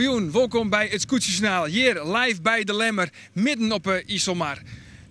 Goejûn, wolkom by it Skûtsjejournaal, hjir live by De Lemmer, midden op 'e Iselmar.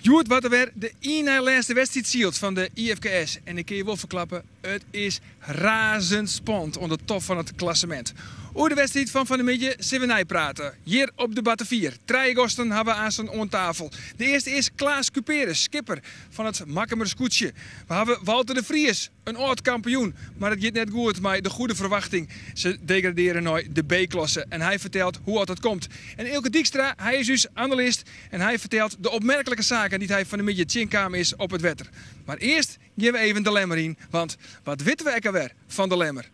Hjoed waard der wer de ien nei lêste wedstriid syld fan de IFKS en ik kin je wol ferklappe, it is razend spannend oan de top fan it klassemint. Oer de wedstriid fan fannemiddei sille we neiprate, hjir op de Batavier. Trije gasten hawwe we aansten oan tafel. De earste is Klaas Kuperus, skipper fan it Makkumer skûtsje. We hawwe Walter de Vries, in âld kampioen, mar it giet net goed mei de Goede Verwachting. Se degradearje nei de B-klasse en hy fertelt hoe oft dat komt. En Eelke Dykstra, hy is ús analist en hy fertelt de opmerklike saken dy't hy fannemiddei tsjinkaam is op it wetter. Mar earst gean we even de Lemmer yn, want wat witte we ek alwer fan de Lemmer?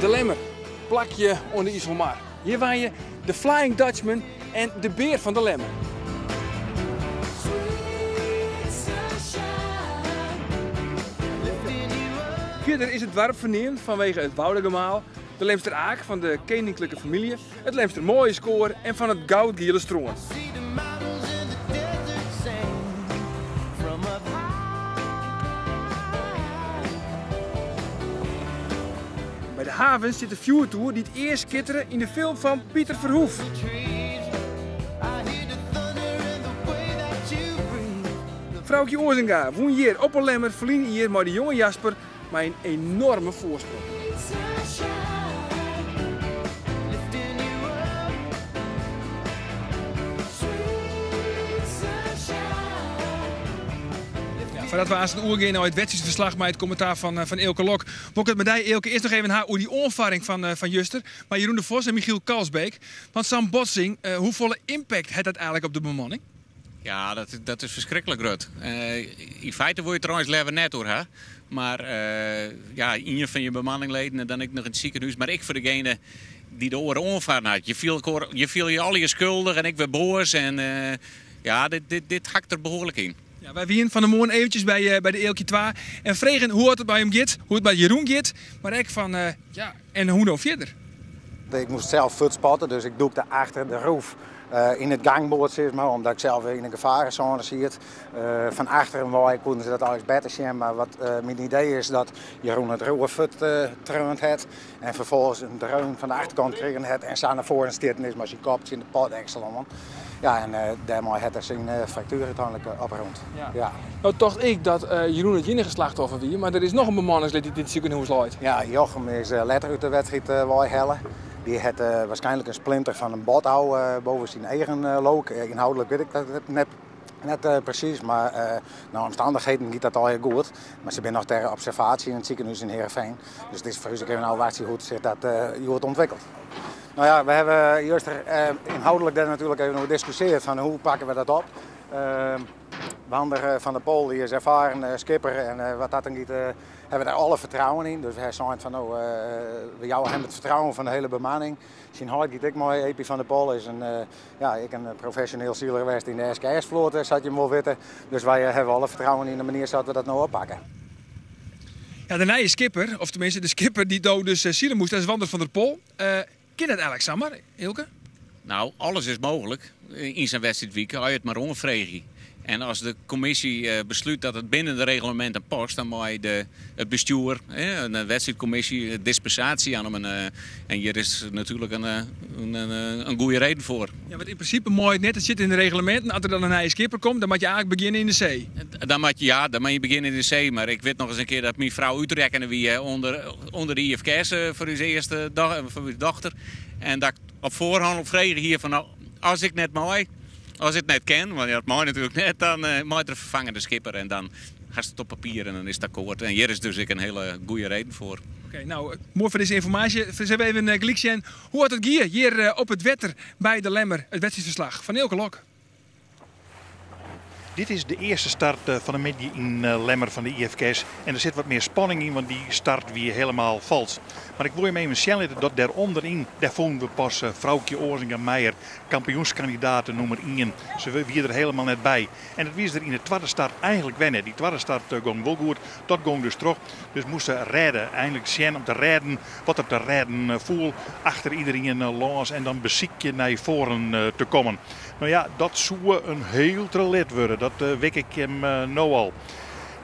De Lemmer, plakje oan de Iselmar. Hjir wenje de Flying Dutchman en de Bear fan de Lemmer. Fierder is it doarp ferneamd fanwege it Woudagemaal, de Lemster Aak fan de keninklike famylje, it Lemster Manljuskoar en fan it goudgiele strân. By de haven stiet de fjoertoer dy't ea skittere yn de film fan Pieter Verhoeff. Froukje Oazenga wûn hjir op 'e Lemmer ferline jier mei de jonge Jasper mei in enoarme foarsprong. Foardat we aansten oergean nei it wedstriidferslach mei it kommentaar fan Eelke Lok, wol ik it mei dy, Eelke, earst noch even ha oer dy oanfarring fan juster mei Jeroen de Vos en Michiel Kalsbeek. Want sa'n botsing, hoefolle impact hat dat eigenlik op de bemanning? Ja, dat is ferskriklik grut. Yn feite wol je it trouwens leaver net oer ha. Mar ja, ien fan je bemanningleden en dan ek noch yn it sikehûs. Mar ek foar degene dy't de oare oanfarren hat. Je fiele elkoar, je fiele je allegear skuldich en ek wer boas. En ja, dit hakt der behoarlik yn. Ja, wy wienen fan 'e moarn eventsjes by de Eelkje 2 en fregen hoe it mei him giet, hoe it mei Jeroen giet, mar ek fan ja, en hoe no fierder. Ik moast sels fuortspatte, dus ik dûkte achter de roef yn it gangboard, sis mar, omdat ik sels yn in gefaresône siet. Fan achteren wei koenen se dat eins better sjen, mar wat myn idee is dat Jeroen it roer fuort treaund hat en ferfolgens in dreun fan de achterkant krigen hat en sa nei foaren stjitten is mei syn kop tsjin de potdeksel oan. Ja, en dêrmei hat er syn fraktuer úteinlik oprûn. Ja. No tocht ik dat Jeroen it iennige slachtoffer wie, mar der is noch in bemanningslid dy't yn it sikehûs leit. Ja, Jochem is letter út de wedstriid weihelle. Dy hat waarskynlik in splinter fan in bot ôf boven syn eagen look. Ynhâldlik wit ik dat net Net presys, mar nei omstannichheden giet dat allegear goed. Mar se binne noch ter observaasje yn it sikehûs yn Heerenveen. Dus it is foar ús ek even ôfwachtsje hoe't sich dat hjoed ûntwikkelt. No ja, we hawwe juster ynhâldlik dêr natuerlik even oer diskusseard fan hoe pakke we dat op. Wander van der Pol dy is erfaren skipper en wat dat oangiet hawwe we dêr alle fertrouwen yn. Dus we hawwe sein fan no, we jouwe him it fertrouwen fan de hiele bemanning. Syn heit giet ek mei, Epie van der Pol is in ja, ek in profesjoneel siler west yn de SKS-float, sa't jim wol witte. Dus wy hawwe alle fertrouwen yn de manier sa't we dat no oppakke. Ja, de nije skipper, of teminsten de skipper dy't no dus sile moast, dat is Wander van der Pol. Kin dat eigenlik samar, Eelke? Nou, alles is mooglik yn sa'n wedstriidwike, as je it mar oanfreegje. En as de kommisje beslút dat it binnen de regleminten past, dan mei de, it bestjoer, de wedstriidkommisje, dispensaasje jaan om in. En hjir is natuerlik in, in goede reden foar. Ja, want yn prinsipe mei it net, it sit yn de regleminten, as der dan in nije skipper komt, dan moat je eigenlik begjinne yn de see. Dan moat je, ja, dan moat je begjinne yn de see. Mar ik wit noch ris in kear dat myn frou útrekkene wie ûnder de IFKS foar ús earste foar ús dochter. En dat ik op foarhân al frege hie fan, as ik net mei, as it net kin, want dat mei natuerlik net, dan mei der in ferfangende skipper en dan hast it op papier en dan is it akkoart. En hjir is dus ek in hiele goede reden foar. Oké, no, moai foar dizze ynformaasje. Sille we even gelyk sjen hoe oft it gie hjir op it wetter by de Lemmer. It wedstriidferslach fan Eelke Lok. Dit is de earste start fan de middei yn Lemmer fan de IFKS. En der sit wat mear spanning yn, want dy start wie helemaal falsk. Mar ik wol jim even sjen litte dat dêr ûnderyn, dêr fûnen we pas Froukje Oazenga Meijer, kampioenskandidaat nûmer ien. Se wie der helemaal net by. En dat wie se der yn de twadde start eigenlik wer net. Dy twadde start gong wol goed, dat gong dus troch. Dus moast se rêde, einlik sjen om te rêden wat der te rêden foel. Achter iderien lâns en dan besykje nei foaren te kommen. No ja, dat soe in hiel trelit wurde, dat wik ik jim no al.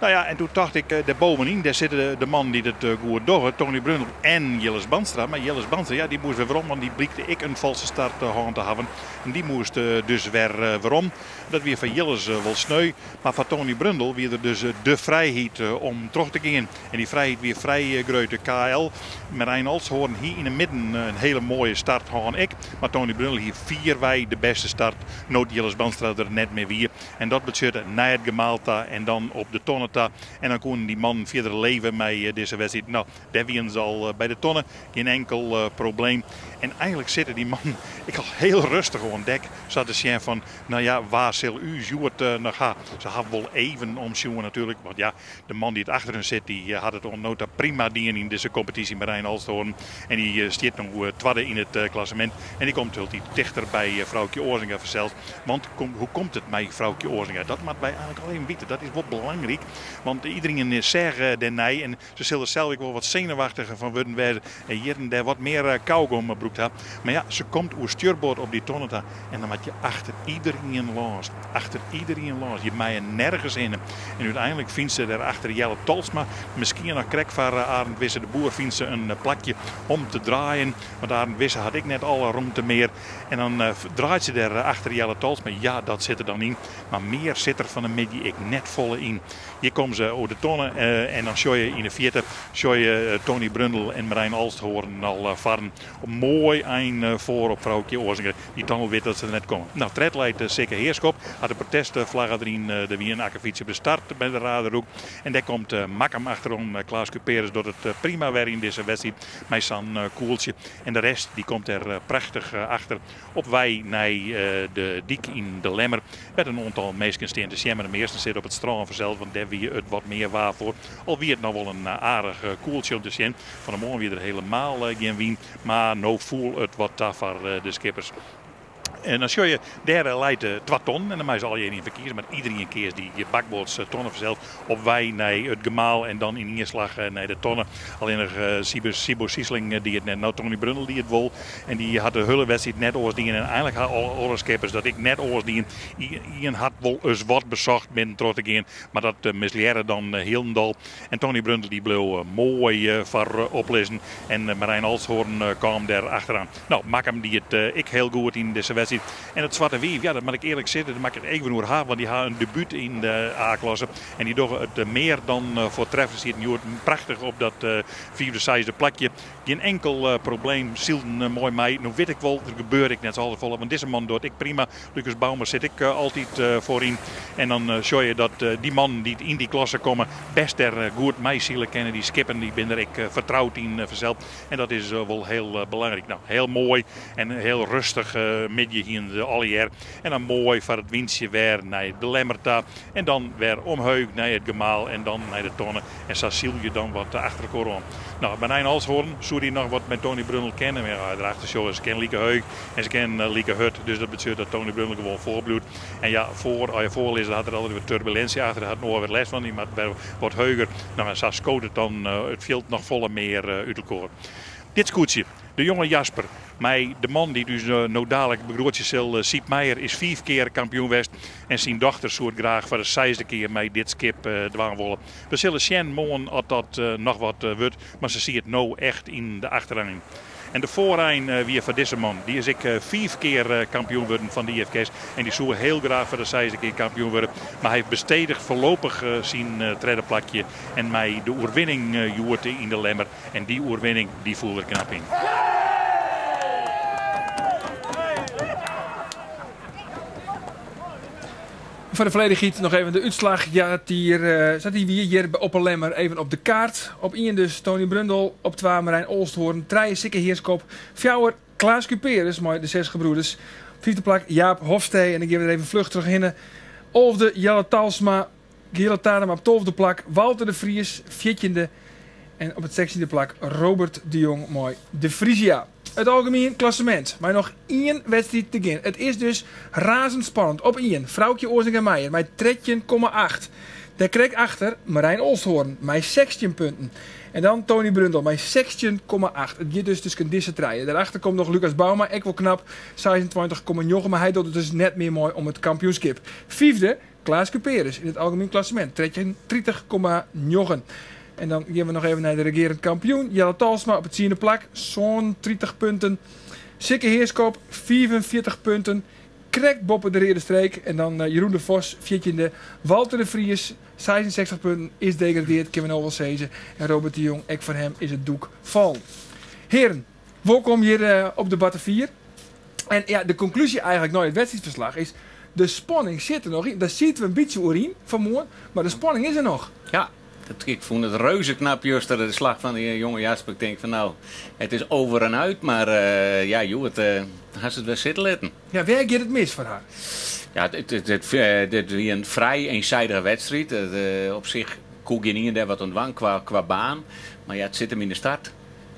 Nou ja, en toen tocht ik, dêr bovenyn, dêr sitte de mannen dy't it goed dogge, Tony Brundel en Jilles Bandstra. Mar Jilles Bandstra, ja, dy moast wer werom, want dy blykte ek in false start hân te hawwen. En dy moast dus wer werom. Dat wie foar Jilles wol sneu, mar foar Tony Brundel wie der dus de frijheid om troch te gean. En dy frijheid wie frij grut. De KL, Merijn Olsthoorn, hie yn 'e midden in hiele moaie start hân ek. Mar Tony Brundel hie fierwei de bêste start no't Jilles Bandstra der net mear wie. En dat betsjutte nei it gemaal ta en dan op de tonne ta. En dan koenen dy mannen fierder leve mei dizze wedstriid. No, dêr wienen se al by de tonne. Gjin enkel probleem. En eigenlik sitte dy mannen ek al hiel rêstich oan dek sa te sjen fan, no ja, wa sil ús hjoed noch ha? Se hawwe wol even omsjoen natuerlik, want ja, de man dy't achter hun sit, dy hat it oant no ta prima dien yn dizze kompetysje, Merijn Olsthoorn. En dy stiet no twadde yn it klassemint. En dy komt hieltyd tichter by Froukje Oazinga fansels. Want hoe komt it mei Froukje Oazinga? Dat moatte wy eigenlik al even witte. Dat is wol belangryk, want iderien seach dêrnei en se sil der sels ek wol wat senuwachtiger fan wurden wêze en hjir en dêr wat mear kaugom brûkt ha. Mar ja, se komt oer stjurboard op dy tonne ta en dan moat je achter iderien lâns. Achter iderien lâns. Je meie nergens hinne. En úteinlik fynt se dêr achter Jelle Tolsma, miskien noch krekt foar Arend Wisse de Boer, fynt se in plakje om te draaien. Want Arend Wisse hat ek net alle romte mear. En dan draait se dêr achter Jelle Tolsma. Ja, dat sit der dan yn. Mar mear sit der fan 'e middei ek net folle yn. Hjir komme se oer de tonne en dan sjoch je yn 'e fierte sjoch je Tony Brundel en Merijn Olsthoorn al farren. Op moai ein foar op Froukje Oazinga, dy't dan al wit dat se der net komme. No, tred leit Sikke Heerschop, hat de protestflagge deryn. Der wie in akkefytsje op de start by de Raderhoek. En dêr komt Makkum achterom. Klaas Kuperus docht it prima wer yn dizze wedstriid mei sa'n koeltsje. En de rest dy komt der prachtich achter. Op wei nei de dyk yn De Lemmer, wêr't in oantal minsken stean te sjen. Mar de measten sitte op it strân fansels, want dêr wie it wat mear waar foar. Al wie it noch wol in aardich koeltsje om te sjen. Fan 'e moarn wie der helemaal gjin wyn, mar no foel it wat ta foar de skippers. En dan sjoch je, dêr leit twa tonnen en dan meie se allegear ien ferkieze. Mar iderien keas dy bakboardstonne fansels op wei nei it gemaal en dan yn ien slach nei de tonne. Allinnich Siebo Siesling die it net. No, Tony Brundel die it wol en dy hat de hiele wedstriid net oars dien. En eigenlik ha alle oare skippers dat ek net oars dien. Ien hat wol ris wat besocht binnen troch te gean, mar dat mislearre dan hielendal. En Tony Brundel dy bleau moai foar oplizzen en Merijn Olsthoorn kaam dêr achteroan. No, Makkum die it ek hiel goed yn dizze wedstriid. En it Swarte Wief, ja, dat moat ik earlik sizze, dêr moat ik it even oer ha, want dy ha in debút yn de A-klasse en dy dogge it mear dan foartreflik. Sieten hjoed prachtich op dat fiifde, seisde plakje. Gjin enkel probleem, sylden moai mei. No wit ik wol, der gebeurt ek net sa al te folle, want dizze man docht ek prima. Lucas Bouwma sit ek altyd foaryn. En dan sjoch je dat dy mannen dy't yn dy klasse komme bêst dêr goed meisile kinne. Dy skippen dy binne der ek fertroud yn fansels. En dat is wol hiel belangryk. No, hiel moai en hiel rêstich middei hiene se allegear. En dan moai foar it wyntsje wer nei de Lemmer ta. En dan wer omheech nei it gemaal en dan nei de tonne. En sa syl je dan wat achter elkoar oan. No, Merijn Olsthoorn soe dy noch wat mei Tony Brundel kinne. Mar ja, derachter sjogge, se kinne like heech en se kinne like hurd. Dus dat betsjut dat Tony Brundel gewoan foarbliuwt. En ja, foar, as je foarlizze, hat der altyd wat turbulinsje achter. Dêr hat in oar wer lêst fan. Dy moat wer wat heger. No, en sa skoot it dan it fjild noch folle mear út elkoar. Dit skûtsje, de jonge Jasper, mei de man dy't ús no dalik begroetsje sil, Siep Meijer, is 5 kear kampioen west. En syn dochter soe it graach foar de seisde kear mei dit skip dwaan wolle. We sille sjen moarn oft dat noch wat wurdt, mar se siet no echt yn de achterein. En de foarein wie foar dizze man. Dy is ek 5 kear kampioen wurden fan de IFKS. En dy soe hiel graach foar de seisde kear kampioen wurde. Mar hy bestediget foarlopich syn tredde plakje. En mei de oerwinning hjoed yn de Lemmer. En dy oerwinning dy foel der knap yn. Foar de folledichheid noch even de útslach. Ja, hier, sa't dy wie hjir op 'e Lemmer even op de kaart. Op ien dus Tony Brundel, op twa Merijn Olsthoorn, trije Sikke Heerschop, fjouwer Klaas Kuperus mei de Zes Gebroeders. Fyfde plak Jaap Hofstee en dan gean we der even fluch trochhinne. Alfde Jelle Talsma, Geale Tanema op tolfde plak, Walter de Vries fjirtjinde en op it sechstjinde plak Robert de Jong mei de Frisia. It algemien klassemint mei noch ien wedstriid te gean. It is dus razend spannend. Op ien Froukje Oazinga Meijer mei 13,8. Dêr krekt achter Merijn Olsthoorn mei 16 punten. En dan Tony Brundel mei 16,8. It giet dus tusken dizze trije. Dêrachter komt noch Lucas Bouma, ek wol knap, 26,9. Mar hy docht it dus net mear mei om it kampioenskip. Fyfde. Klaas Kuperus yn it algemien klassemint, 33,9. En dan gean we noch even nei de regearend kampioen, Jelle Talsma op it tsiende plak, 37 punten. Sikke Heerschop, 45 punten, krekt boppe de reade streek. En dan Jeroen de Vos, fjirtjinde. Walter de Vries, 66 punten, is degradeard, kinne we no wol sizze. En Robert de Jong, ek foar him is it doek fallen. Hearen, wolkom hjir op de Batavier. En ja, de konklúzje eigenlik nei it wedstriidferslach is, de spanning sit der noch yn. Dêr sieten we in bytsje oer yn fan 'e moarn, mar de spanning is der noch. Ja, ik fûn it reuze knap juster, de slach fan dy jonge Jasper. Ik tink fan no, it is over en uit, mar ja, hjoed ha se it wer sitte litten. Ja, wêr giet it mis foar har? Ja, dit wie in frij eensijdige wedstriid. Op sich koe gjinien dêr wat oan dwaan kwa baan. Mar ja, it sit him yn de start.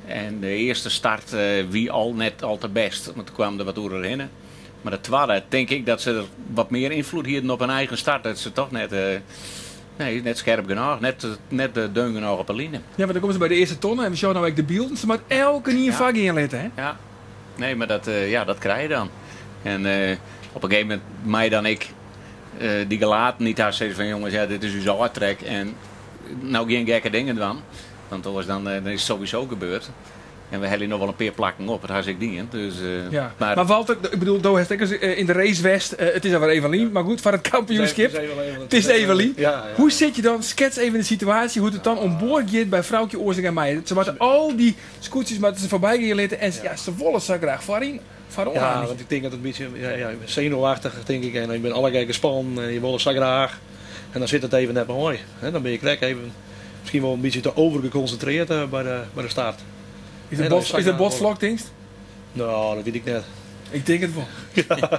En de earste start wie al net al te bêst, want der kaam der wat oer har hinne. Mar de twadde, tink ik dat se der wat mear ynfloed hienen op hun eigen start. Dat se toch net, nee, net skerp genôch, net deun genôch op de line. Ja, want dan komme se by de earste tonne en we sjogge no ek de bylden. Se moat elkenien foargean litte, hè? Ja, nee, mar dat, ja, dat krije je dan. En op in gegeven momint mei dan ek dy gelatenheid ha, sizze fan jonges, ja, dit is ús ôftrek en no gjin gekke dingen dwaan. Want oars dan is it sowieso gebeurd. En we helje noch wol in pear plakken op, dat ha se ek dien. Dus, Ja. mar Mar Walter, ik bedoel, do hast ek ris yn de race west. It is alwer even lyn, mar goed, foar it kampioenskip. Het is even lyn. It is even lyn. Ja, ja. Hoe sit je dan, skets even de situaasje, hoe't it dan oan board giet by Froukje Oazinga Meijer. Se moatte al dy skûtsjes moatte se foarby gean litte en ja, se wolle sa graach foaryn, foaroan. Ja, want ik tink dat it in bytsje, ja, ja, senuwachtich, tink ik. En je binne allegear gespannen en je wolle sa graach. En dan sit it even net moai. Hè, dan binne je krekt even miskien wol in bytsje te overgeconcentreerd by de start. Is it bot, is it bot flokt, tinkst? No, dat wit ik net. Ik tink it wol.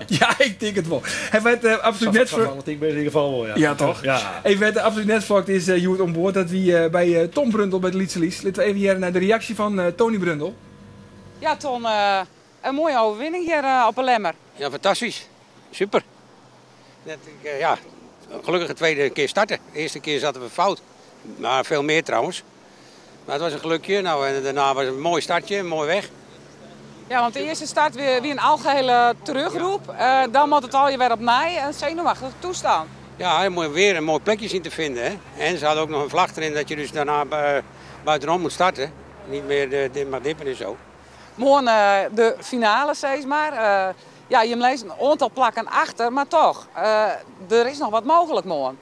Ja, ik tink it wol. Hy wurdt absolút net Sa fanatyk bin ik yn ieder gefal wol, ja. Ja, toch? Ja. Even wêr't absolút net flokt is hjoed oan board, dat wie by Ton Brundel by de Lytse Lys. Litte we even hearre nei de reaksje fan Tony Brundel. Ja, Ton, in moaie oerwinning hjir op 'e Lemmer. Ja, fantastysk. Super. Net, ja, gelukkig de tweede keer starten. De eerste keer zaten we fout. Maar veel meer trouwens. Maar het was een gelukje. Nou, en daarna was het een mooi startje, een mooi weg. Ja, want de eerste start wie in algehele terugroep. Dan moet het al weer opnieuw en zenuwachtig toestaan. Ja, je moet weer een mooi plekje zien te vinden. Hè? En ze hadden ook nog een vlag erin dat je dus daarna buitenom moet starten. Niet meer maar dippen en zo. Moarn de finale, sis mar. Ja, je leest in oantal plakken achter, mar toch. Der is noch wat mooglik moarn.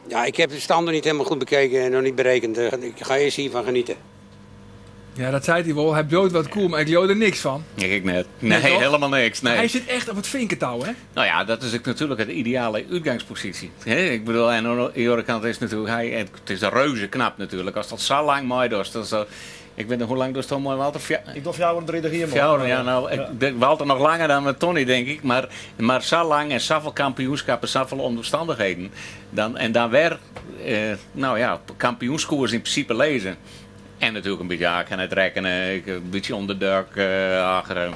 Ja, ik heb de standen niet helemaal goed bekeken en nog niet berekend. Ik ga eerst hiervan genieten. Ja, dat sei hy wol. Hy bliuwt wat koel, mar ik leau der niks fan. Ik net. Nee, Nee, toch? helemaal niks. Nee. Hy sit echt op it finketouw, hè? Nou ja, dat is natuerlik de ideale útgangsposysje. Hè, ik bedoel, en oan de oare kant is natuerlik, hy, it is reuze knap natuerlik. Ast dat sa lang meidochst, dat is zo, ik wit net hoe lang dochst al mei, Walter? Ik doch 34 jier, man. Fjouwer, ja, no, Ja. Walter noch langer dan met Tony, denk ik. Mar sa lang en safolle kampioenskippen, safolle omstannichheden. Dan, en dan wer, no ja, kampioenskoers yn prinsipe lizze. En natuerlik in bytsje, ja, ik kin net rekkene, ik, in bytsje underdog, achter.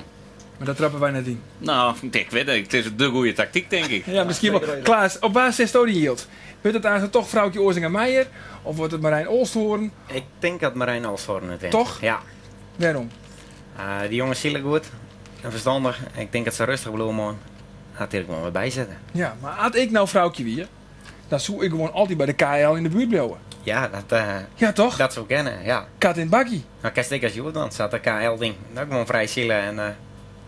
Mar dat trappe wy net yn. No, ik wit it, it is de goede taktyk, tink ik. Ja, miskien wol. Zeker weten. Klaas, op wa setsto dyn jild? Wurdt it aanst toch Froukje Oazinga Meijer? Of wurdt it Marijn Olsthoorn? Ik tink dat Marijn Olsthoorn it wint. Toch? Ja. Wêrom? Dy jonge sile goed en ferstannich. Ik tink dat se rêstich bliuwe moat. Hat der gewoan wer by sitte. Ja, mar as ik no Froukje wie, dan soe ik gewoan altyd by de KL yn de buert bliuwe. Ja, dat, Ja, toch? dat soe kinne, ja. Kat yn it bakje. No, kinst ek as hjoed, want sa't de KL-ding no gewoan frij sile en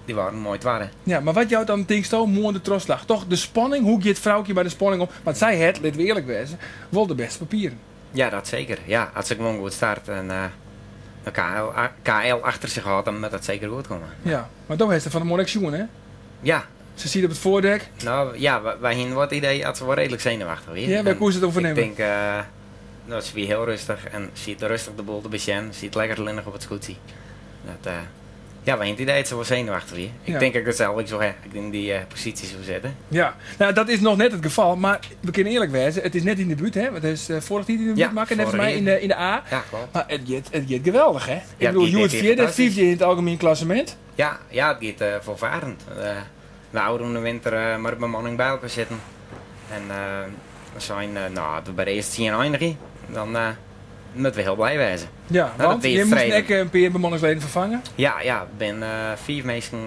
dy waarden moai twadde. Ja, mar wat jout dan, tinksto, moarn de trochslach? Toch de spanning? Hoe giet Froukje by de spanning om? Want sy hat, litte we earlik wêze, wol de bêste papieren. Ja, dat seker. Ja, as se gewoan goed start en de KL achter sich hâldt, dan moat dat seker goed komme. Ja, mar do hast har fan 'e moarn ek sjoen, hè? Ja. Se sit op it foardek. No, ja, wy hiene wol it idee dat se wol reedlik senuwachtich wie. Ja, wêr koest it oan fernimme? Ik tink, no, se wie hiel rêstich en siet rêstich de boel te besjen. Siet lekker allinnich op it skûtsje. Dat, ja, wy hiene it idee dat se wol senuwachtich wie. Ik tink ek dat sels ek sa ha. Ik yn dy posysje soe sitte. Ja, no, dat is noch net it gefal, mar we kinne earlik wêze, it is net yn debuut, hè? Want it is foarich jier yn debút Ja, makke, neffens foarich my, jier. yn de A. Ja, kloppet. Mar it giet geweldich, hè? Ja, Ik it bedoel, giet hjoed dit jier fjirde, fantastysk. fyfde yn it algemien klassemint. Ja, ja, it giet folfarend. De ôfrûne winter mei de bemanning by elkoar sitten. En we seinen, no, as we by de earste 10 einigje, dan moatte we hiel bliid wêze. Ja, No, dat want wie je it moasten streven. ek in pear bemanningsleden ferfange. Ja, ja, der binne 5 minsken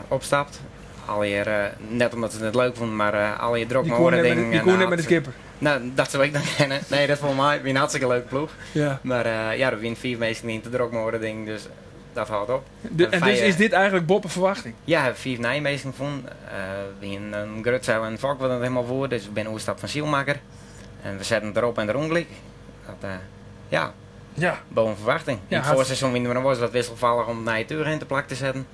opstapt. Allegear, net omdat se it net leuk fûnen, mar allegear drok mei oare dingen. Dy koene net mei de skipper? No, dat soe ik dan kinne. Nee, dat foel mei. It wie in hartstikke leuke ploech. Ja. Mar ja, der wiene fiif minsken dy't te drok mei oare dingen, dus dat hâldt op. En dus is dit eigentlik boppe ferwachting? Ja, we hawwe fiif nije minsken fûn. We hiene in grutseil en in fok wat net helemaal woe, dus we binne oerstapt fan sylmakker. En we setten it derop en derûn gelyk. Dat, ja. Ja. Boven verwachting. Yn it foarseizoen wiene we noch wolris wat wisselfallich om nije tugen yn te plak te setten.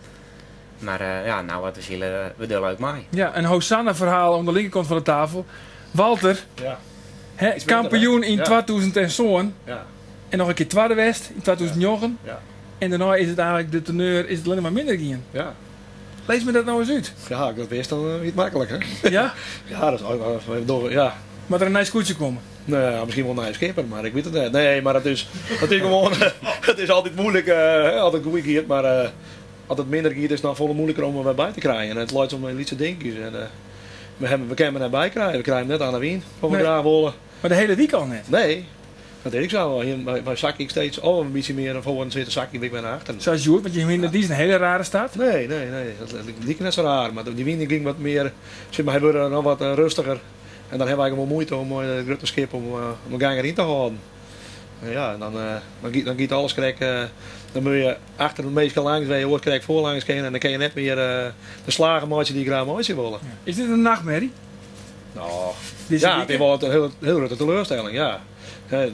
Mar ja, no wat we sile, we dogge leuk mei. Ja, in Hosanna-ferhaal oan de linkerkant fan de tafel. Walter, ja. Hè, kampioen yn ja. 2007 ja. En noch in kear twadde west yn 2009. Ja. En dêrnei is it eigentlik de teneur is it allinnich mar minder gien. Ja. Lis my dat no ris út. Ja, dat wist dan wie it maklik, hè? Ja? Ja, dat is, ja. Moat der in nij skûtsje komme? No ja, miskien wol in nije skipper, mar ik wit it net. Nee, mar it is, it is gewoan, it is altyd moeilik, as it goed giet, mar as it minder giet is it noch folle moeilijker om er wer by te krijen. En it leit om lytse dinkjes en we hawwe, we kinne him der net by krije. We krije him net oan de wyn, wat we Nee. graach wolle. Mar de hiele wike al net? Nee, dat is ek sa. Wy sakje ek steeds, oh, in bytsje mear nei foaren sitte, sakje we ek wer nei achteren. Sa as hjoed, want je hiene dy is in hiele rare start. Nee, nee, nee. Dat like net sa raar, mar dy wyn gyng wat mear, sis mar, hy wurde noch wat rustiger. En dan hawwe wy gewoan muoite om mei it grutte skip om de gang deryn te hâlden. En ja, en dan, dan giet, dan giet alles krekt, dan moatte je achter de minsken langs, wêr je oars krekt foarlangs kinne. En dan kinne je net mear de slagen meitsje dy't je graach meitsje wolle. Is dit in nachtmerrie? No, Dizze ja, it wike? is wol in hiele, hiele grutte teleurstelling, ja. Hè,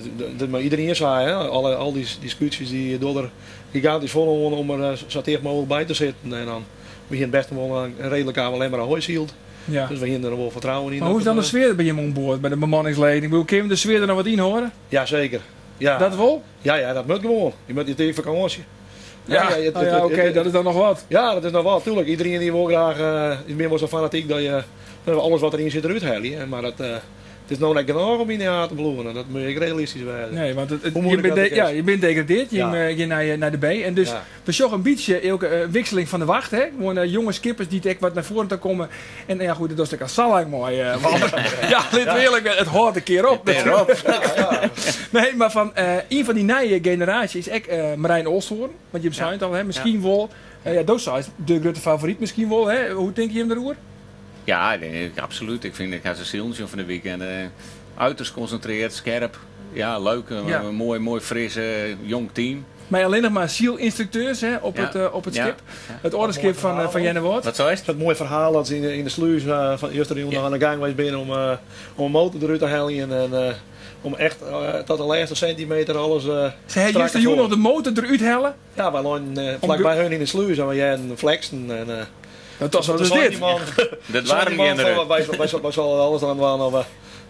mar iderien sei, hè, alle, al dy, dy skûtsjes dy dogge der gigantysk folle oan om der sa ticht mooglik by te sitten. En dan, we hiene bêst wol in reedlik Lemmer Ahoy syld. Ja. Dus we hiene der wol fertrouwen yn. Mar hoe is dat dan de it, sfear by jim oan board, by de bemanningsleden? Ik bedoel, kinne we de sfear der noch wat yn hâlde? Ja, seker. Ja. Dat wol? Ja, ja, dat moat gewoan. Je moat, it is fakânsje. Ja, het- oh ja, het- oké, het- dat is dan noch wat. Ja, dat is noch wat, tuurlijk. Iderien dy wol graach, is mear wol sa fanatyk dat je alles wat deryn sit derút helje. Maar dat, it is no net genôch om yn de A te bliuwen. En dat moat ek realistysk wêze. Nee, want Hoe je moeilijk bent dat ook ja, is. je bent degradeerd, je Ja. gaat naar de B. En dus Ja. we sjogge in bytsje elke wikseling fan de wacht. Hè? Gewoan jonge skippers dy't ek wat nei foaren ta komme. En ja, goed, dat is ek al sa lang mei. Want, ja, lit earlik, it hâldt in kear op. Het hâldt op. Nee, mar fan ien fan dy nije generaasje is ek Marijn Olsthoorn. Want jim seinen it al, hè, miskien wol. Ja, do seist de grutte favoryt miskien wol. Hè? Hoe tinke jim deroer? Ja, nee, absoluut. Ik vind ik ha se silen sjoen fan de wike en uiterst koncentreerd, skerp. Ja, leuk. Een moai, moai fris, jong team. Mar allinnich mar sylynstrukteurs hè, op it skip. Ja. It âlde skip fan Jenne Wat seist? Dat moai ferhaal dat se yn de slûs fan justerjûn noch oan de gang west binne om in motor derút te heljen. En om echt tot de lêste sintimeter alles Se ha strak justerjûn erfoar. noch de motor derút helle? Ja, wy leinen flakby hun yn de slûs en wy hearden fleksen. En, Dat was wat is toen sei dit? die man, Dat zei waren die man geen van, eruit. wij zullen alles aan dwaan om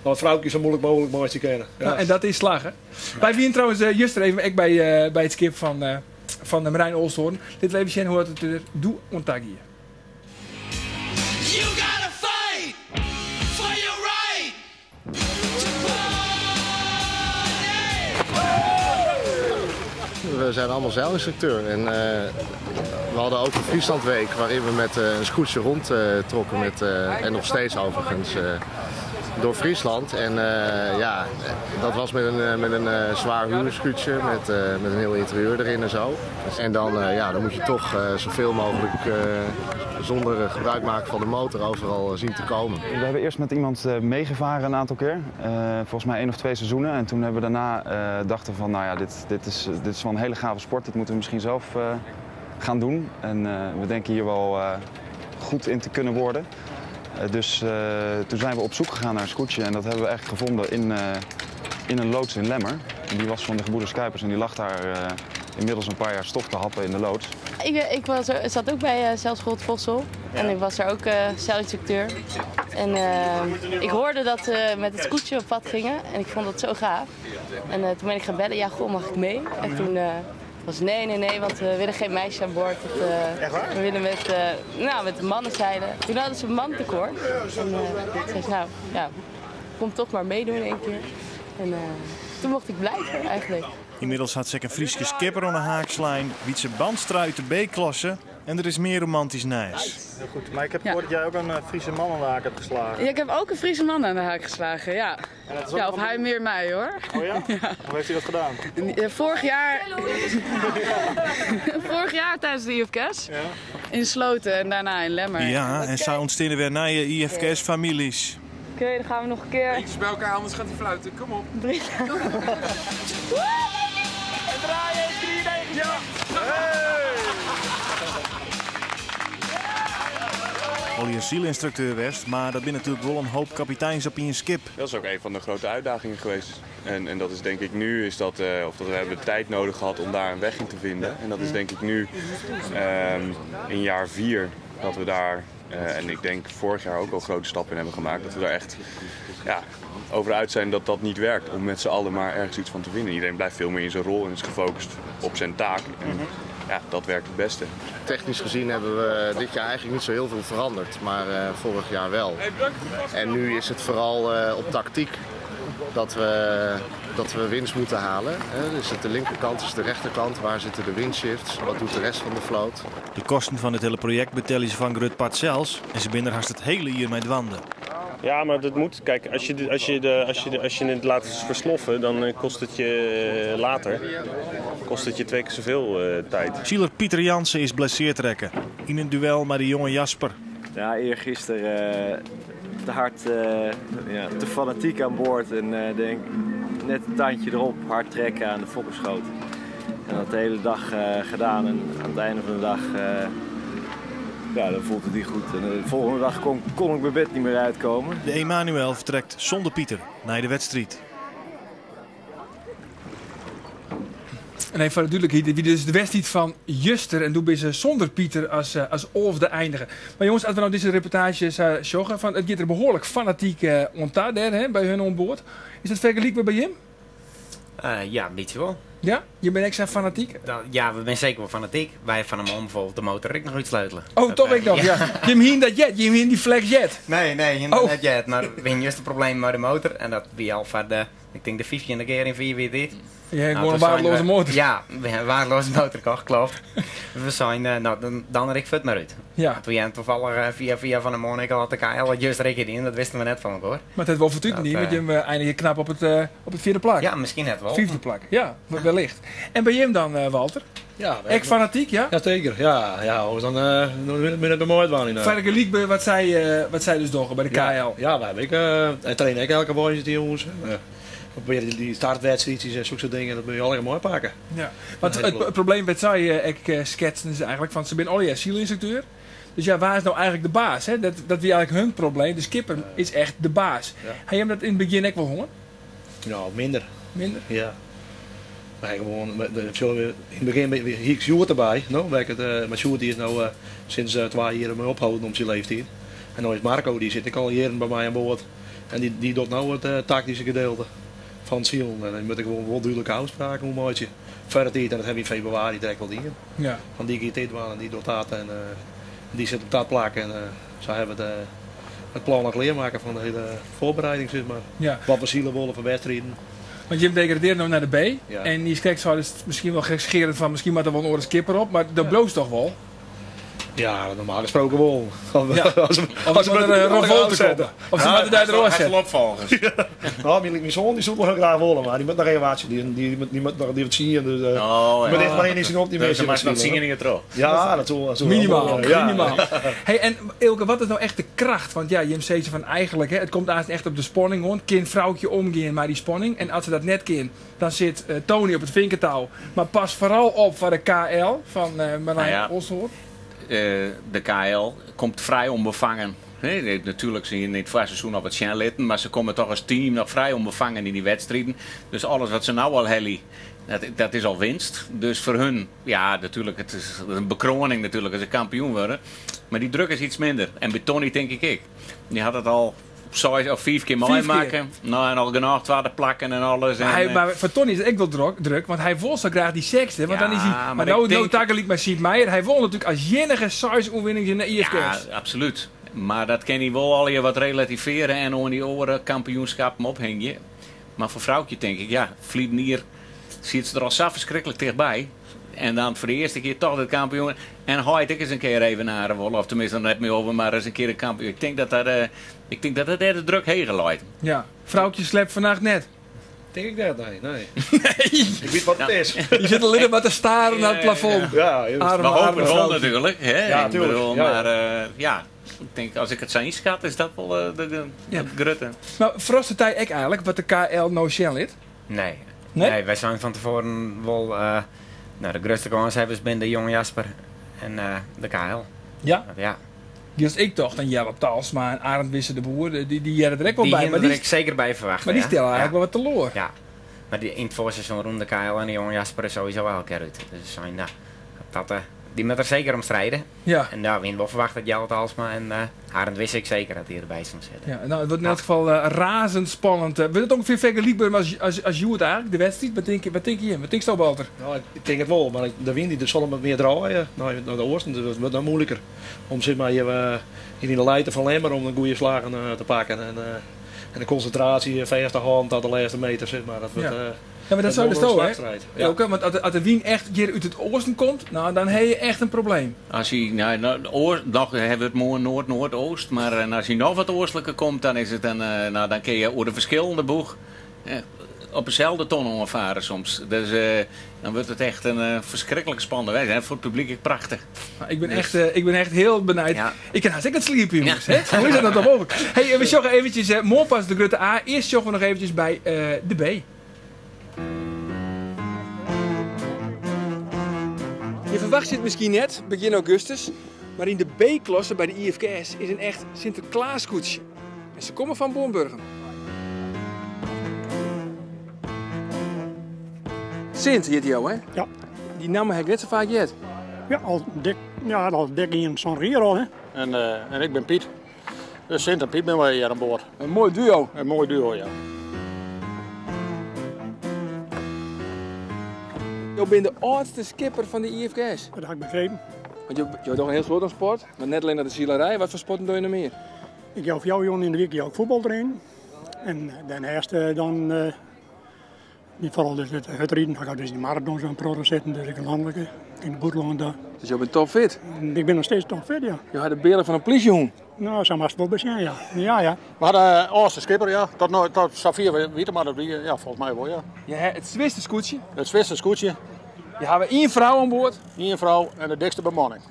het vrouwtje zo moeilijk mogelijk meitsje kinne. Ja. Nou, en dat is slagge. Wy wiene trouwens juster even ek by it skip fan de Marijn Olsthoorn. Lit even sjen hoe it der doe oan ta gie. You gotta fight for your right to party. We zijn allemaal zeilinstructeur en we hadden ook een Frieslandweek waarin we met een scootje rondtrokken en nog steeds overigens door Friesland. En dat was met een zwaar huurscootje met een heel interieur erin en zo. En dan moet je toch zoveel mogelijk zonder gebruik maken van de motor overal zien te komen. We hebben eerst met iemand meegevaren een aantal keer. Volgens mij 1 of 2 seizoenen. En toen hebben we daarna dachten van, nou ja, dit is wel een hele gave sport. Dit moeten we misschien zelf gaan doen. En we denken hier wel goed in te kunnen worden. Dus toen zijn we op zoek gegaan naar een scootje en dat hebben we eigenlijk gevonden in een loods in Lemmer. En die was van de gebroeders Kuipers en die lag daar inmiddels een paar jaar stof te happen in de loods. Ik zat ook bij Zeilschool het Vossel en ik was daar ook zeilinstructeur. En ik hoorde dat ze met het scootje op pad gingen en ik vond dat zo gaaf. En toen ben ik gaan bellen, ja goh, mag ik mee? En toen was nee, nee, nee, want we willen geen meisje aan boord. Dat Echt waar? we willen met de mannen zeilen. Toen hadden ze een man tekort. En toen zei ze, nou ja, kom toch maar meedoen één keer. En toen mocht ik blijven eigenlijk. Inmiddels had ze een Frieske skipper aan de haakslijn, Wietse Bandstra uit de B-klasse. En der is mear romantysk nijs. Heel goed, maar ik heb gehoord dat jij ook een Friese man aan de haak hebt geslagen. Ja, ik heb ook een Friese man aan de haak geslagen, ja. En dat is ook Ja, of nog hij een- meer mij hoor. Oh ja? Hoe heeft hij dat gedaan? Ja, vorig jaar tijdens de IFKS. In Sloten en daarna in Lemmer. Ja, en zo ontstinnen weer nieuwe IFKS-families. Oké, dan gaan we nog een keer. Eentjes bij elkaar, anders gaat hij fluiten. Kom op. Drie. En draaien, 93. Ja! Al je zielinstructeur west, maar dat zijn natuurlijk wel een hoop kapiteins op in je skip. Dat is ook een van de grote uitdagingen geweest. En dat is denk ik nu, is dat, of dat we hebben tijd nodig gehad om daar een weg in te vinden. En dat is denk ik nu in jaar 4 dat we daar, en ik denk vorig jaar ook al grote stappen in hebben gemaakt, dat we daar echt, ja, over uit zijn dat dat niet werkt. Om met z'n allen maar ergens iets van te vinden. Iedereen blijft veel meer in zijn rol en is gefocust op zijn taak. En dat werkt het beste. Technisch gezien hebben we dit jaar eigenlijk niet zo heel veel veranderd, maar vorig jaar wel. En nu is het vooral op tactiek dat we winst moeten halen. Hè. Is het de linkerkant, is het de rechterkant? Waar zitten de windshifts? Wat doet de rest van de vloot? De kosten van het hele project betalen ze van Grut Part zelfs en ze binnen haast het hele hier met wanden. Ja, maar dat moet. Kijk, als je de, als je de, als je de, als je het laat versloffen, dan kost het je later kost het je 2 keer zoveel tijd. Zieler Pieter Jansen is blesseerd trekken in een duel met de jonge Jasper. Ja, eergisteren te hard, ja, te fanatiek aan boord en denk net een tandje erop, hard trekken aan de fokkerschoot. En dat de hele dag gedaan en aan het einde van de dag ja, dan voelt het niet goed. En de volgende dag kon ik mijn bed niet meer uitkomen. De Emanuel vertrekt zonder Pieter naar de wedstrijd. En even voor de duidelijkheid, wie dus de wedstrijd van Juster en doe ze zonder Pieter als Olf de eindigen. Maar jongens, als we nou deze reportages joggen, van, het gaat er behoorlijk fanatiek onta daar, hè, bij hun aan boord. Is dat vergelijkbaar bij Jim? Ja, een beetje wel. Ja? Je bent extra fanatiek? Dan, ja, we zijn zeker wel fanatiek. Wij van hem om bijvoorbeeld de motor ik nog iets sleutelen. Oh, Dat, toch ik nog, ja. ja. Jim hien dat jet, Jim hien die flex jet. Nee, nee, hien Oh. dat jet. Maar we hebben juist een probleem met de motor. En dat wie al van de, ik denk de 15e keer in 4 weer dit. Je hebt Nou, gewoon een toen zijn waardeloze we motor. Ja, we hebben een waardeloze motor gekocht, klopt. We zijn, nou, dan ik fut maar uit. Ja. Toen jij toevallig via via van de Monica had de KL het juist rekenen in, dat wisten we net van elkaar. Maar het heeft wel fortuin Dat, niet, want je eindigt knap op het 4e plak. Ja, misschien net wel. 5e plak, ja, wellicht. En bij Jim dan, Walter? Ja, wij Echt hebben- fanatiek, ja? Jazeker, ja. Ja, anders dan wil ik het nooit waar in. Vergelijk bij wat zij dus doen bij de Ja, KL. ja, wij hebben ik en train ik elke week die jongens. We proberen die startwedstrijdjes en zulke soort dingen, dat moet je allemaal mooi pakken. Ja, want Dat is het probleem wat zij ik schetsen is eigenlijk van, ze zijn al zielinstructeur. Dus ja, waar is nou eigenlijk de baas? Hè? Dat is eigenlijk hun probleem. De skipper is echt de baas. Ja. Hij heeft dat in het begin ook wel honger? Nou, minder. Minder? Ja. Maar gewoon, maar de, zo, in het begin ben ik hier Sjoerd erbij. No? Wij het maar Sjoerd die is nou sinds 2 jaar mee ophouden om zijn leeftijd. En nou is Marco, die zit ik al jaren bij mij aan boord. En die doet nou het tactische gedeelte van het ziel. En dan moet ik gewoon wel duidelijke afspraken hoe maatje. Verder tijd, en dat heb je in februari direct wel dingen. Ja. Van die keer dit en die doet dat en die zit op dat plak. En zij hebben het plan al klaarmaken van de hele voorbereiding, zeg maar. Ja. Wat we zielen willen voor wedstrijden. Want Jim degradeert nou naar de B. Ja. En die is zo dus misschien wel gekscherend van misschien maar er wel een oren skipper op, maar dat bloost toch wel? Ja, normaal gesproken wel. Ja. Als we- Of als we ze met er, de Ron oren Volter uitzetten. komen. Of ze Ja, moeten daar de hij oor is zetten. wel opvolgers. Ja. Nou, mijn zoon die zoekt nog heel graag wollen, maar die moet nog even wat zien. Die moet zien. Dus, Oh, die moet ja. echt maar één is op die Dus mensen dan mag zien, nog zingen hoor. in het tro. Ja, dat zal, dat zal wel. Minimaal, Ja. minimaal. Hey, en Eelke, wat is nou echt de kracht? Want ja, Jim zei van eigenlijk, hè, het komt eigenlijk echt op de spanning rond. Kind, vrouwtje omgaan, maar die spanning. En als ze dat net kind, dan zit Tony op het vinkentouw. Maar pas vooral op voor de KL van Marijn Olsthoorn. De KL komt vrij onbevangen. Nee, nee, natuurlijk zie je in het voorseizoen al wat litten, maar ze komen toch als team nog vrij onbevangen in die wedstrijden. Dus alles wat ze nou al hebben, dat is al winst. Dus voor hun, ja, natuurlijk, het is een bekroning natuurlijk als ze kampioen worden. Maar die druk is iets minder. En bij Tony denk ik, ik. Die had het al 6 of 5 keer mooi 5 keer. maken. Nou, en al genoeg tweede plakken en alles. Maar En, voor Tony is het echt wel druk, want hij wil zo graag die sexte. Want Ja, dan is hij, maar maar ik nou, denk nou tackle ik met Siep Meijer. Hij wil natuurlijk als jennige size overwinning in de IFKS. Ja, absoluut. Maar dat kan hij wel al je wat relativeren en om die oren kampioenschappen ophingen. Maar voor vrouwtje denk ik, ja, Vlietnier ziet ze er al zo verschrikkelijk dichtbij. En dan foar de earste kear toch de kampioen. En heit ek ris in kear even hawwe wol, of teminsten net mear over, mar ris in kear de kampioen. Ik tink dat dat, eh, ik tink dat dat dêr de druk heger leit. Ja, Froukje slept fannacht net. Tink ik net, nee. Nee. Ik wit wat it is. Je sit allinnich mar te staren nei it plafond. Ja, juist. Arme, We hopen arme wol Froukje. natuerlik. Hè? Ja, Ik tuurlijk. bedoel, Ja, ja. Maar eh, ja, ik tink as ik it sa ynskat, is dat wol eh, de, de, grutte. No, ferrast it dy ek eigenlik wat de KL no sjen lit? Nee. Nee? Nee, wy seinen fan tefoaren wol, eh, no, de grutste kânshawwers binne de Jonge Jasper en eh, de KL. Ja? Ja. Wylst ik tocht oan Jelle Talsma en Arend Wisse de Boer, dy, dy hearre der ek wol Die by. hienen Maar der dy, ek seker by ferwachte. mar dy ja. stelle eigenlik Ja. wol wat teloar. Ja. Mar dy, yn it foarseizoen rûn de KL en de Jonge Jasper der sowieso elke kear út. Dus seinen, no, dat, eh, dy moat der seker om stride. Ja. En no, wy hienen wol ferwachte dat Jelle Talsma en eh Arend Wisse ek seker dat dy derby soene sitte. Ja, no, it wurdt yn elk gefal eh, razendspannend. Eh, wurdt it ûngefear fergelykber as, as, as hjoed eigenlik, de wedstriid? Wat tink, wat tinke jim? Wat tinksto, Walter? No, ik tink it wol, mar de wyn dy sil wat mear draaie nei, nei de oasten, dus it wurdt noch muoiliker om sis mar, hjir, eh, hjir yn de lijte fan Lemmer om in goede slaggen eh, te pakken en, eh, en de konsintraasje fêst te hâlden tot de lêste meter, sis mar. Dat wurdt, Ja. eh, Ja, mar dat sei wurdt dus wol do, in hè? slachstrijd. Ja. Eelke, want as de wyn echt hjir út it oasten komt, no, dan ha je echt in probleem. As hy, no, no, oar, noch hawwe we it moarn noard-noardoost, mar en as hy noch wat oastliker komt, dan is it in, eh, no, dan kinne je oer de ferskillende boech eh, op deselde ton oanfarre soms. Dus eh, dan wurdt it echt in eh, ferskriklik spannende wedstriid. En foar it publyk ek prachtich. No, ik bin, Dus- echt, eh, ik bin echt hiel benijd. Ja. Ik kin hast ek net sliepe, jonges. Hè? Hoe is dat no toch mooglik? Hey, eh, we sjogge eventjes, eh, moarn pas de grutte A. Earst sjogge we noch eventjes by eh, de B. Je ferwachtsje it miskien net, begjin augustus, mar yn de B-klasse by de IFKS is in echt Sinterklaasskûtsje. En se komme fan Boarnburgum. Sint hjit jo, hè? Ja. Dy namme ha ik net sa faak heard. Ja, al dik, ja, al dik 71 jier al, hè. En, eh, en ik bin Piet. Dus Sint en Piet binne wy hjir oan board. In moai duo. In moai duo, ja. Jo binne de âldste skipper fan de IFKS. Dat ha ik begrepen. Want jo, jo dogge in hiel soad oan sport, mar net allinnich de silerij. Wat foar sporten dogge jo noch mear? Ik jou fjouwer jûnen yn de wike jou ik fuotbaltraining. En dêrneist eh, dan eh, foaral dus it hurdriden. Ik ha dus yn de maraton sa'n protte sitten, dus ek in lanlike yn it bûtenlân da. Dus jo binne topfit? Ik bin noch steeds topfit, ja. Jo ha de bealch fan in plysjehûn? No, sa moatst it wol besjen, ja. Ja, ja. We ha de âldste skipper, ja. Tot, no, tot safier we witte, mar dat wie, ja, folgens my wol, ja. Je ha it swierste skûtsje? It swierste skûtsje. Je hawwe ien frou oan board? Ien frou en de dikste bemanning.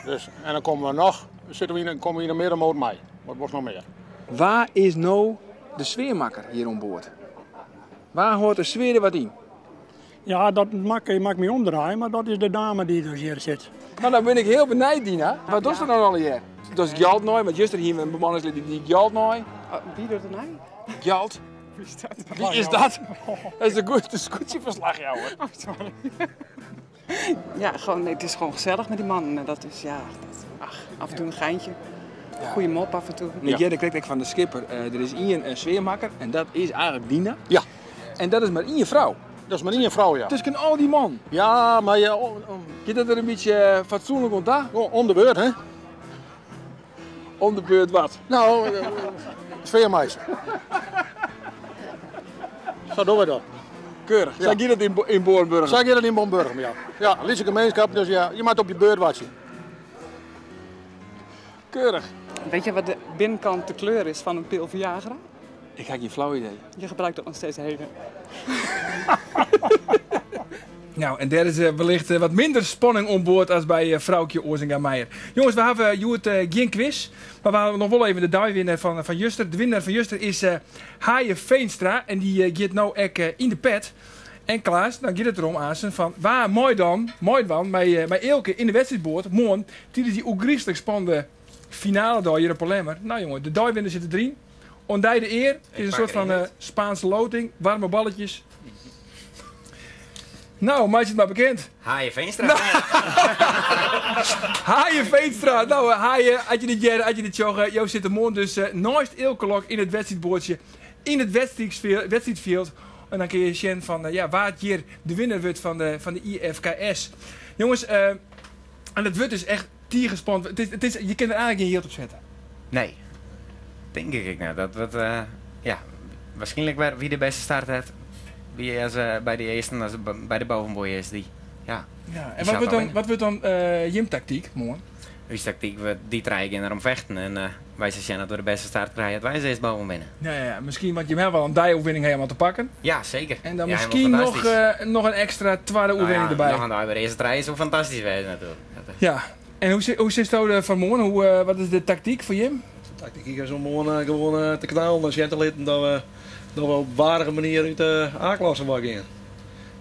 Dus, en dan komme we noch, sitte we yn, komme we yn de middenmoot mei. Wat wolst noch mear? Wa is no de sfearmakker hjir oan board? Wa hâldt de sfear der wat yn? Ja, dat mak, mak my omdraaie, mar dat is de dame dy't dus hjir sit. No, dan bin ik hiel benijd, Dina. Wat dochst no allegear? Dochst Gjalt nei, want juster hiene we in bemanningslid dy die Gjalt nei. Wie docht it nei? Gjalt. Wie is dat? Wie is dat? Dat is de, goed, de skûtsjeferslachjouwer. Oh, sorry. Ja, gewoon, nee, het is gewoon gezellig met die mannen. En dat is, ja, dat, ach, af en toe een geintje. Goeie mop af en toe. Ik hearde krekt ek fan de skipper, eh, der is ien eh, sfearmakker en dat is eigenlik Dina. Ja. En dat is mar ien frou. Dat is mar ien frou, ja. Tusken al dy mannen. Ja, mar je, om, om, Giet dat der in bytsje eh, fatsoenlik oan ta? Om de beurt, hè? Om de beurt wat? No, eh, sfearmeitsje. Sa dogge we dat. Keurich. Sa giet it yn, yn Boarnburgum. Sa giet it yn Boarnburgum, ja. Ja, lytse gemeenskip, dus ja, je moatte op je beurt wachtsje. Keurich. Weet je wat de binnenkant de kleur is van een pil Viagra? Ik ha gjin flau idee. Je gebruikt dat nog steeds heden. No, en dêr is eh, wellicht eh, wat minder spanning oan board as by eh, Froukje Oazinga Meijer. Jonges, we hawwe hjoed gjin kwis, mar we hawwe noch wol even de deiwinner fan, fan juster. De winner fan juster is eh Haaije Veenstra en dy eh, giet no ek eh, yn de pet. En Klaas, dan giet it derom aansen fan wa mei dan meidwaan mei, eh, mei Eelke yn de wedstriidboat moarn tidens dy ôfgryslik spannende finaledei hjir op 'e Lemmer. No jonge, de deiwinner sit deryn. Oan dy de ear. It is in pak soart fan er eh, Spaanse loting, waarme balletjes. No, meitsje it mar bekend. Haaije Veenstra. Haaije Veenstra. No, eh, Haaije, as je dit hearre, as je dit sjogge, jo sitte moarn dus eh, neist Eelke Lok yn it wedstriidboatsje, yn it wedstriidsfjild, wedstriidfjild. En dan kinne je sjen fan eh, ja, wa't hjir de winner wurdt fan de, fan de IFKS. Jonges, eh, en it wurdt dus echt tige spannend. It is, je kinne der eigenlik gjin jild op sette. Nee, tink ik ek net. Dat wurdt, eh, ja, wierskynlik wer wie de bêste start hat. Wie as, eh, by de earsten, as by de bovenboei is, dy Ja. Ja, en wat wurdt dan, wat wurdt dan jim taktyk moarn? Us taktyk wurdt dy trije gean derom fechten en wy sille sjen dat we de bêste start krije dat wy as earst boven binne. Ja, ja, ja, miskien, want jim hawwe al in dei-oerwinning helemaal te pakken. Ja, seker. En dan Ja, miskien helemaal noch, fantastysk. noch in ekstra twadde Nou oerwinning ja, derby. Noch in dei by de earste trije soe fantastysk wêze natuerlik. Dat, Ja, en hoe, hoe sisto der foar moarn? Hoe, wat is de taktyk foar jim? De taktyk is om moarn gewoan te knallen en sjen te litten dat we, dat we op waardige manier út de A-klasse wei gean.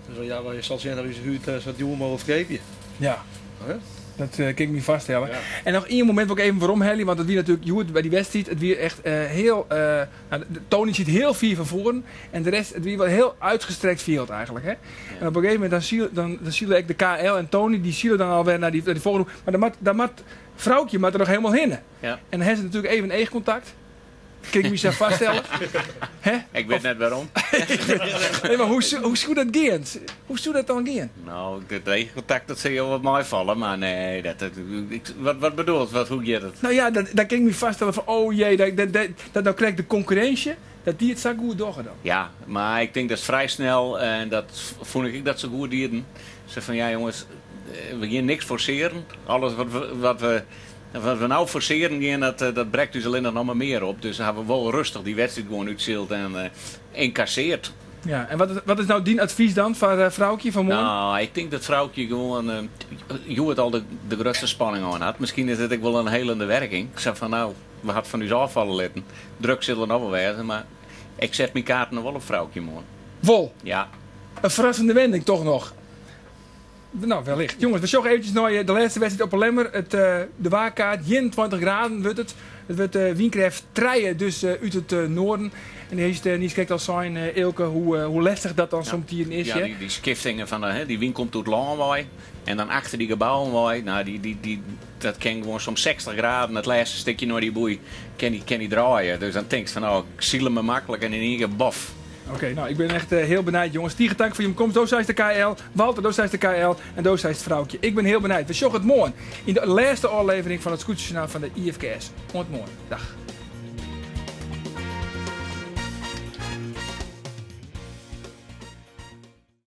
Dus ja, wy sille sjen dat we ús hûd sa djoer mooglik ferkeapje. Ja. Dat kin ik my foarstelle. En noch ien momint wol ik even weromhelje, want it wie natuerlik hjoed by dy wedstriid, it wie echt hiel, no, Tony siet hiel fier fan foaren en de rest, it wie wol hiel uitgestrekt fjild eigentlik. Hè? En op in gegeven momint dan sile, dan, dan sile ek de KL en Tony, dy sile dan alwer nei dy, nei dy folgjende, mar dan moat, dan moat Froukje moat der noch helemaal hinne. Ja. En dan ha se natuerlik even eachkontakt. Kin ik my sa foarstelle? Hè? Ik wit net wêrom. Nee, mar hoe, hoe soe dat gean? Hoe soe dat dan gean? No, it eachkontakt dat sil jo wat meifalle, mar nee, dat, dat, ik, wat, wat bedoelst? Wat, hoe giet it? No ja, dat, dan kin ik my foarstelle fan, oh jee, dat, dat, dat, dat no krekt de konkurrinsje, dat dy it sa goed dogge dan. Ja, mar ik tink dat frij snel, en dat fûn ik ek dat se goed dienen, se fan ja jonges, we gean niks forsearjen. Alles wat we, wat we Wat we no forsearjen gean, dat, dat brekt ús allinnich noch mar mear op. Dus hawwe we wol rêstich dy wedstriid gewoan útsyld en ynkasseard. Ja, en wat is, wat is no dyn advys dan foar Froukje fan moarn? No, ik tink dat Froukje gewoan hjoed al de, de grutste spanning oan hat. Miskien is it ek wol in helende werking. Sa fan no, we hat fan ús ôffalle litten. Druk sil der noch wol wêze, mar ik set myn kaarten noch wol op Froukje moarn. Wol? Ja. In ferrassende wending toch noch? No, wellicht. Jonges, we sjogge eventsjes nei de lêste wedstriid op 'e Lemmer. It, de waarkaart, 21 graden wurdt it. It wurdt wynkrêft trije, dus út it noarden. En do hast niiskrekt al sein, Eelke, hoe, hoe lestich dat dan somtiden is. Ja, dy, dy skiftingen fan de, hè, dy wyn komt út lân wei en dan achter dy gebouwen wei. No, dy, dy, dy, dat kin gewoan soms 60 graden, it lêste stikje nei dy boei, kin dy, kin dy draaie. Dus dan tinkst fan, oh, ik syl him maklik en yn ien kear bof. Oké, no, ik bin echt hiel benijd, jonges. Tige tank foar jim komst. Do seist de KL, Walter, do seist de KL en do seist Froukje. Ik bin hiel benijd. We sjogge it moarn yn de lêste ôflevering fan it Skûtsjesjoernaal fan de IFKS. Oant moarn. Dag.